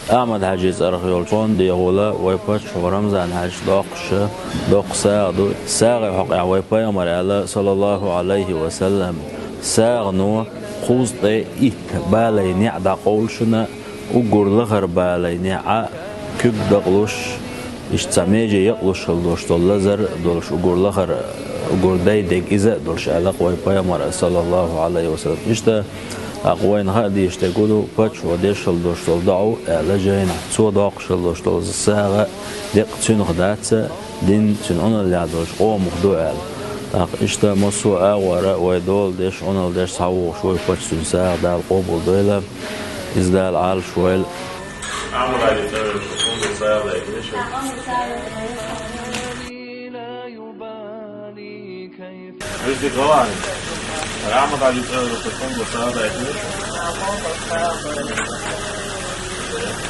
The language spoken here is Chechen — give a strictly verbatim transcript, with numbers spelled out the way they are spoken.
Ахьмад-Хьажий цӀарах йолчу кхоьнан дехула вай паччахьо Рамзан-Хьаьжас доккхуш доккха сагӀа ду. СагӀи хьокъехь вай пайхамар аьлла, саллаллаху Ӏалайхи ва саллам, сагӀано кхузткъе итт балайн неӀ дӀакъовлуш хилла, уггар лахара балайн неӀ куьг дакъалуш, иштта цхьа меже якъалуш хила долуш долу лазар долуш, уггар лахара, уггар дай дерг иза а долуш аьлла вай пайхамар, саллаллаху Ӏалайхи ва саллам. Иштта, тӀаккха вайна хаа дезаш дерг ду, паччахьо деш хила долуш долу доӀа аьлла жайнахь, цо доккхуш хила долуш долу сагӀа деккъа цуьнах дац, дин цуьнан Ӏуналлехь долчу къомах ду аьлла. ТӀаккха иштта массо а агӀора вай дола деш, Ӏуналла деш схьавогӀуш вай паччахьан сагӀа Дала къобалдойла, иза Дала Ӏалашвойла. Везде главный. Ахьмад-Хьажий цӀарах йолчу кхоьнан сагӀа дайтина.